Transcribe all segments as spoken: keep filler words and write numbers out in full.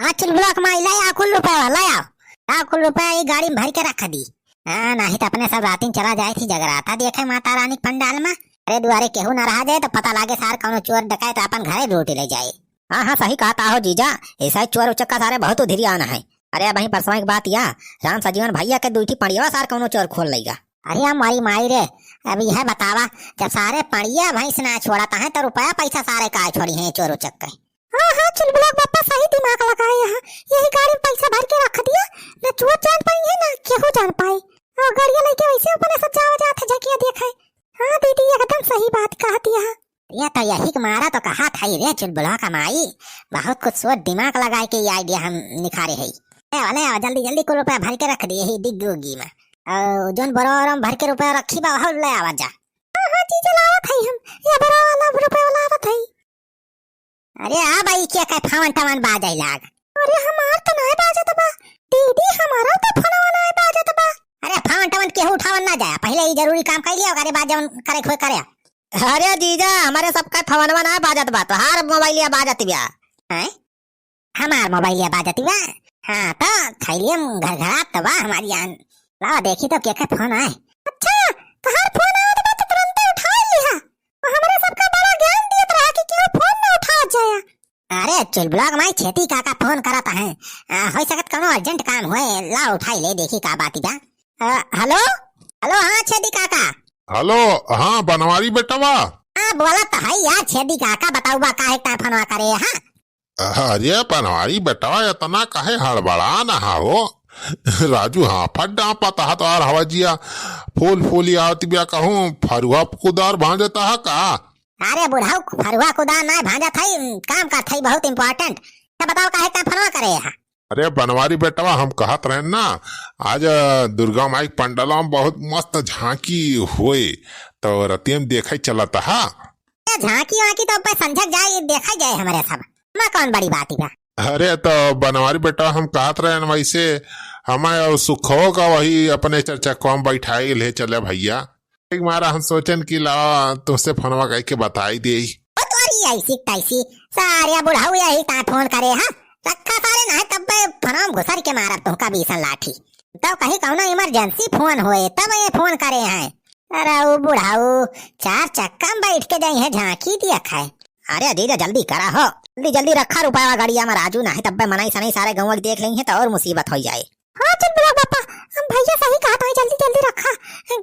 हाँ, चुलबुला क माई, लै आव कुल रुपया, लै आव। लै आव कुल रुपया, ई गाड़ी में भरि के रख दी। हाँ, नाहीं त अपने सब रातिन चला जाइत ही जगराता देखे माता रानी के पंडाल में। अरे, दुआरे केहू ना रहा जाए त पता लागे सार कउनो चोर डकैत आपन घरे लूटि लै जाए। हाँ, हाँ, सही कहत हो जीजा, ऐसा ही चोर उचक्का सारे बहुत उधिरियान हैं। अरे, अबहीं परसों क बात या, राम सजीवन भइया के दुइ ठी पड़िया सार कउनो चोर खोल लइगा। अरे, हमारी माई रे, अब यह बतावा, जब सारे पड़िया भैंस ना छोड़त हैं, त रुपया पैसा सारे का छोड़िहैं चोर उचक्के? हाँ, हाँ, चुलबुला क बप्पा सही दिमाग लगाए हैं। यही गाड़ी में पैसा भरि के रख दिया, ना चोर जान पाई है, ना केहू जान पाई। और गाड़िया लइके वैसे अपने सब जावा जात है, झकिया देखे। हाँ दीदी, एकदम सही बात कहत या। या त यही क मारा त कहत हई रे चुलबुला क माई, बहुत कुछ सोच दिमाग लगाए के ई idea हम निखारे हई। ए, वाले आवा, जल्दी, जल्दी कुल रुपया भरि के रख दिए ही डिग्गी उग्गी में। और जौन बोरा वोरा में भरि के रुपया रखी बा, वहू लै आवा जा। हाँ, हाँ, जीजा लावत हई हम, या बोरा वाला रुपया लावत हई। अरे आ भाई, के कहे फवन टवन बाजै लाग। अरे हमार त नाय बाजत बा। दीदी, हमारा त फोनवा नाय बाजत बा। अरे फवन टवन केहू उठावन ना जाया, पहिले ई जरूरी काम कइ लिया, ओकरे बाद जवन करे क होए करे। अरे जीजा, हमरे सबका फोनवा नाय बाजत बा, तोहार मोबाइलिया बाजत बिया। हैं? हमार मोबाइलिया बाजत बा? हाँ त थैलिया में घरघरात त बा हमारी जान। लावा देखी त केकर फोन आए। अच्छा, तोहार फोन आवत बा त तुरंते उठाइ लिहा। हमरे सबका बड़ा ज्ञान दियत रहा कि केहू फोन ना उठावत जाया। अरे चुलबुला क माई, छेदी काका फोन करत हैं। आ, होइ सकत कउनो urgent काम होए, ला उठाइ ले देखी का बात बा। आ, हेलो? हेलो, हाँ छेदी काका। हेलो, हाँ बनवारी बेटवा। हाँ बोलत हई यार छेदी काका, बतावा काहे क फोनवा करे, हाँ? अरे बनवारी बेटवा, एतना काहे हड़बड़ान हा हो? राजू हाफत डांपत हा तोहार हवजिया फूल फूली आवत बिया, कहूँ फरुहा कुदार भांजत हा का? अरे बुढ़ऊ, फरुहा कुदार नाय भांजत हई, काम करत हई बहुत important। त बतावा काहे क फोनवा करे हा? अरे बनवारी बेटवा, हम कहत रहेन ना, आज, अ, दुर्गा माई के पंडलवा में बहुत मस्त झांकी होए, त रतिया में देखे चलत हा। ए, झांकी वांकी त अब संझक जाए, देखा जाए हमरे सब। एमा कउन बड़ी बात बा? अरे त बनवारी बेटवा, हम कहत रहेन वैसे, हमें और सुखो का वही अपने चरचकवा में बैठाए ले चले भइया। एक मारा हम सोचेन कि लावा तुहसे फोनवा कइके बताइ देई। ओ तोरी ऐसी तैसी, सारे बुढ़ऊ यही ता फोन करे हा। रखा सारे, नाहीं तब फोनवा में घुसर के मारब तुहका बीसन लाठी। तब कहीं कउनो emergency फोन होए तब ये फोन करे हैं। अरे उ बुढ़ऊ चार चक्का में बैठ के जइहैं झांकी देखे। अरे जीजा जल्दी करा हो, जल्दी जल्दी रखा रुपया गड़िया में राजू, नाहीं तब्बे मनई सनई सारे गउँवा के देख लेइहैं त और मुसीबत होइ जाए। हाँ चुलबुला क बप्पा, हम भइया सही कहत हैं, जल्दी जल्दी रखा,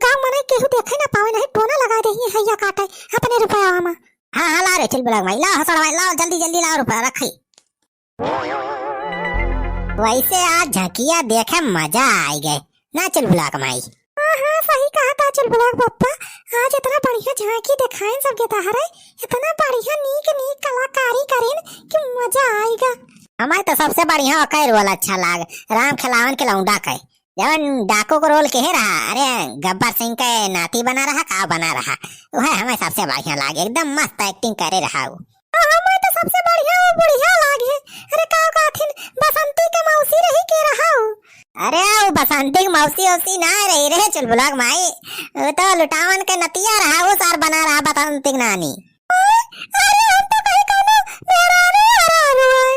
गाँव मनई केहू देखे ना पावे, नाहीं टोना लगाइ देइहैं हैया काटे अपने रुपया में। हाँ हाँ ला रे चुलबुला क माई, ला हसड़ भाई, ला जल्दी जल्दी ला रुपया रखी। वैसे आज झकिया देखे मजा आइ गए ना चुलबुला क माई। हाँ, हाँ, सही कहत हा चुलबुला क बप्पा। आज एतना बढ़िया झांकी देखाइन सब गेदहरे, एतना बढ़िया नीक नीक कलाकारी करिन कि मजा आइगा। हमें त सबसे बढ़िया ओकर role अच्छा लाग, राम खेलावन के लौंडा के। जवन डाकू क role केहे रहा, अरे गब्बर सिंह के नाती बना रहा, का बना रहा, उहै हमें सबसे बढ़िया लाग, एकदम मस्त acting करे रहा उ। हमें त सबसे बढ़िया उ बुढ़िया लागे। अरे का कहथिन, बसंती के मौसी रही के रहा उ? अरे उ बसंती के मौसी औसी ना रही रे चुलबुला क माई, उ त लुटावन के नतिया रहा, उ सार बना रहा बसंती के नानी। अरे हम त कहीं कउनो मेहरारू हरारू है।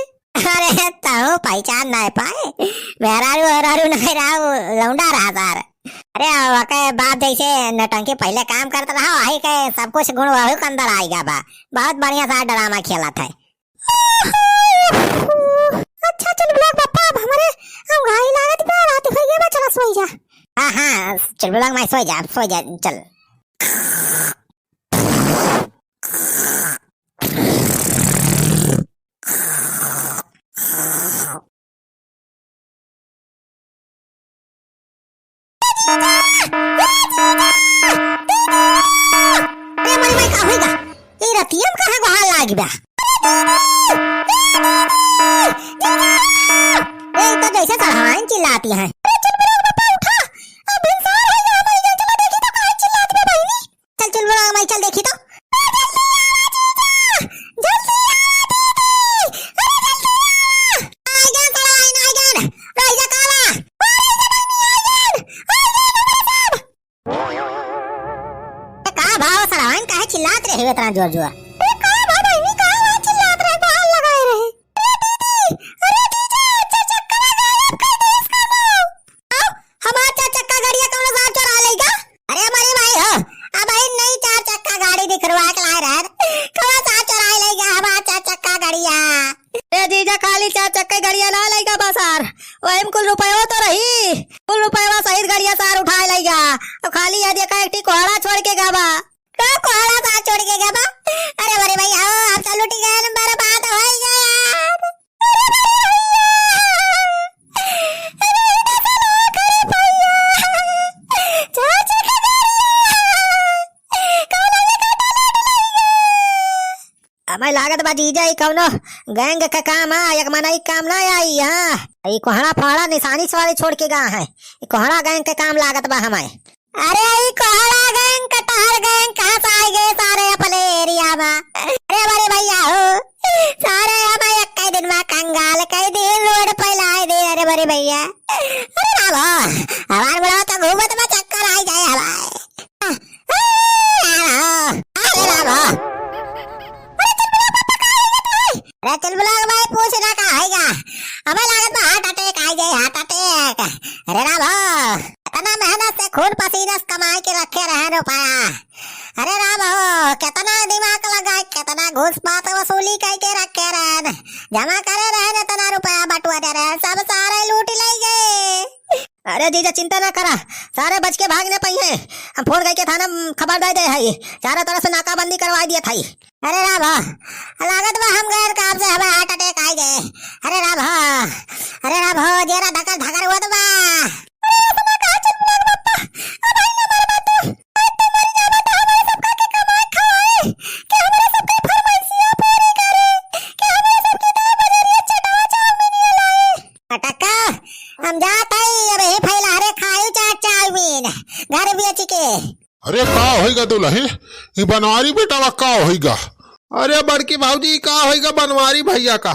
अरे तहु पहचान नाहीं पाए, मेहरारू हरारू नाहीं रहा, उ लौंडा रहा सार। अरे, ओके बाप जैसे नौटंकी पहिले काम करत रहा, वही के सब कुछ गुण वही के अंदर आइगा बा। बहुत बढ़िया सा ड्रामा खेलत है। अच्छा, चुलबुला क बप्पा, अब हमरे अब घाई लागत बा, रात होइ गई बा, चला सोई जा। हाँ, हाँ, चुलबुला क माई सोई जा, सोई जा, चल। अरे माई, माई, का होइगा? ए रतिया में कहाँ गोहार लागी बा? ए, तो जैसे चढ़ाइन चिल्लाती हैं। अरे चुलबुला क बप्पा उठा, अब भिनसार है, यहाँ मरी जाए, चला देखी तो काहे चिल्लात बा बहिनी। चल चुलबुला क माई, चल देखी तो। अरे जल्दी आवा जीजा, जल्दी आवा दीदी, अरे जल्दी आवा। आइगन साला, आइगन, आइगन, रहिजा काला। अरे जल्दी आइगन, अरे जल्दी सब। ए, का भाव सड़वाइन काहे चिल्लात रहे हो इतना जोर जोर? ए, का भाव बहिनी, का भाव चिल्लात रहे, गोहार लगाए रहे? अरे दीदी, अरे जीजा, ई चार चक्का गड़िया ना लइगा बा सार, वही में कुल रुपयवा तो रही, कुल रुपयवा सहित गड़िया सार उठाए लइगा। अब खाली यदि एका एक ठी कोहड़ा छोड़ के गा बा। का कोहड़ा सार छोड़ के गा बा? अरे बड़े भैया हो, हम तो लुटी गए, बर्बाद होइ गए यार। अरे बड़े भैया, अरे इधर से ना करे भैया, चार चक्का गड़िया, कौनो ने काटा लूट लइगा। हमें लागत बा जीजा, ई कौनो gang के काम है, एक मनई के काम ना आई, हाँ। ई कोहड़ा फोहड़ा निशानी से वाले छोड़ के गा है, ई कोहड़ा gang के काम लागत बा हमें। अरे ई कोहड़ा gang, कटहर gang, कहाँ से आइ गए सारे अपने area मा? अरे बड़े भैया हो, सारे हमें एक ही दिन मा कंगाल कइ दे, road पे लाइ दे। अरे बड़े भैया, अरे राम हो, हमार बुढ़वा तो घूमत मा चक्कर आइ जाए हमारे। अरे राम हो। अरे चुलबुला पापा, का होइ गया तोहे? अरे चुलबुला भाई, पूछ ना का होइगा। हमें लागत बा heart attack आइ जाए, heart attack। अरे राम हो, इतना मेहनत से खून पसीना से कमाइ के रखे रहे रुपया। अरे राम हो, कितना दिमाग लगाइ, कितना घूस पात वसूली कइ के रखे रहे, जमा करे रहे, इतना रुपया बटुआ दे रहे, सब सारे लूट लइ गए। अरे जीजा, चिंता ना करा, सारे बच के भाग न पइहैं। हम phone कइके थाना म खबर दइ दे हई, चारों तरफ से नाकाबंदी करवाइ दियत हई। अरे राम हो, लागत बा हम गैर काम से हमें heart attack आइ गए। अरे राम हो, अरे राम हो, जेरा धकर धकर होत बा। अरे ऐसा ना कहा चुलबुला बापा, अब भाई ना मर बातू, आज तो मर जाबा तो हमरे सबका के कमाए खाए, कि हमरे सबके फरमाइशिया पूरी करे, कि हमरे सबके दो बजरिया चटावा चाउमीन ये लाए। अटक्का, हम जात हई, अब यही फैला रे खाई चाट चाउमीन, घर बेच के। अरे का होइगा दुलहिन, ई बनवारी बेटवा का होइगा? अरे बड़की भौजी, ई का होइगा बनवारी भैया का?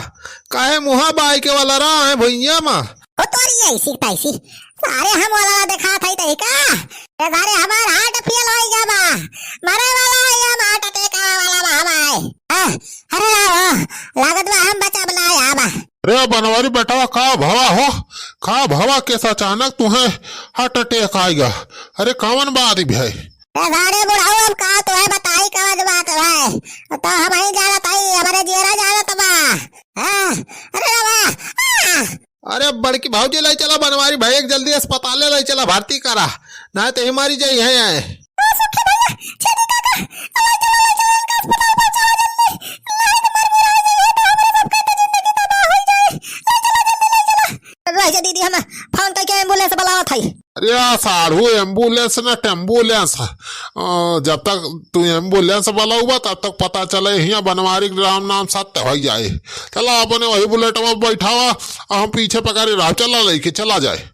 काहे मुँहा बाइ के वाला रहा है भुइयाँ मा? ओ तोरी ऐसी तैसी, सारे हम वाला देखात हई तही का? ए सारे हमार heart fail होइगा बा, मरे वाला है हम, heart attack आवे वाला बा हमार। हाँ, अरे यार, लागत बा हम बचब ना यार। अरे बनवारी बेटवा, का भवा हो, का भवा, कैसा अचानक तुहे heart attack आइगा? अरे कवन बात भी है? ए सारे बुढ़ऊ, हम का तोहे बताई कवन बात है? तो हम ही जानत हई, हमरे जियरा जानत बा। हाँ, अरे बाबा, आ! अरे बड़की भौजी, लइ चला बनवारी भैया के जल्दी अस्पताले लइ चला, भर्ती करा, नाहीं तो ही मरी जाई है। ओ सुखी भैया, छेदी काका, लइ चला, लइ चला इनका अस्पताल पहुंचावा जल्दी, नाहीं तो मर मुराई जाई है तो हमरे सबके तो जिंदगी तबाह होइ जाए। लइ चला जल्दी, लइ चला। रह जा दीदी, हम phone कइके ambulance बुलावत हई। अरे साढ़ू, ambulance ना टेम्बुलेंस। अ, जब तक तू ambulance बुलाउबा तब तक पता चले हियाँ बनवारी के राम नाम सत्य होइ जाए। चला अपने वही bullet मा बैठावा, हम पीछे पकड़े रहा, चला लइके चला जाए।